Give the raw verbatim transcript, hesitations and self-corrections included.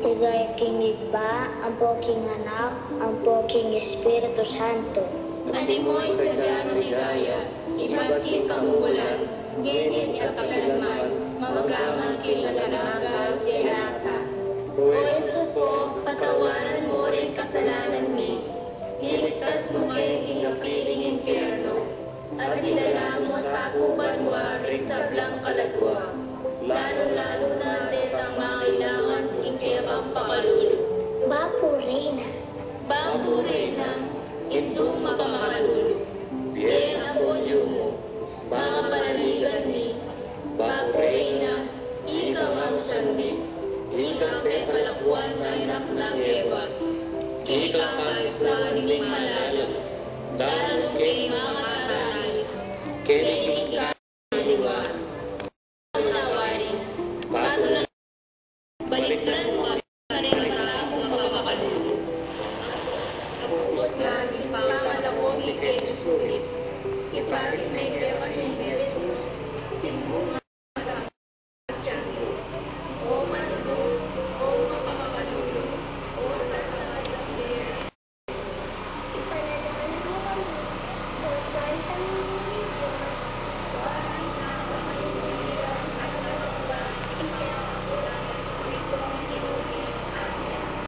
Ligaya king Ibpa, ampo king Anak, ampo king Espiritu Santo. Antimo ing sadya na ligaya, ibat king kamumulan, ngeni at kapilan man, mangga man king alang angga. Amen. O Jesus ko, patawaran mo ring kasalanan mi, iligtas mu kami king api ning impyerno, at idala mu sa kuban wa ring sablang kaladwa, lalu-lalu na detang mangailangan king kekang pakalulu. Bapu Reyna. Bapu Reyna, Indu mapamakalulu, bie ampon yumu, makapanaligan mi, Bapu Reyna, ikang ausan mi, ikang pepalakuan nang anak nang Eva, ikang kaislan ning malalam, dalu king makatanangis, keni king kaliwa, unawari, patulan, balikdan mu kami kareng mata mung mapamakalulu. Ubus na ning pangalako mi keni suli,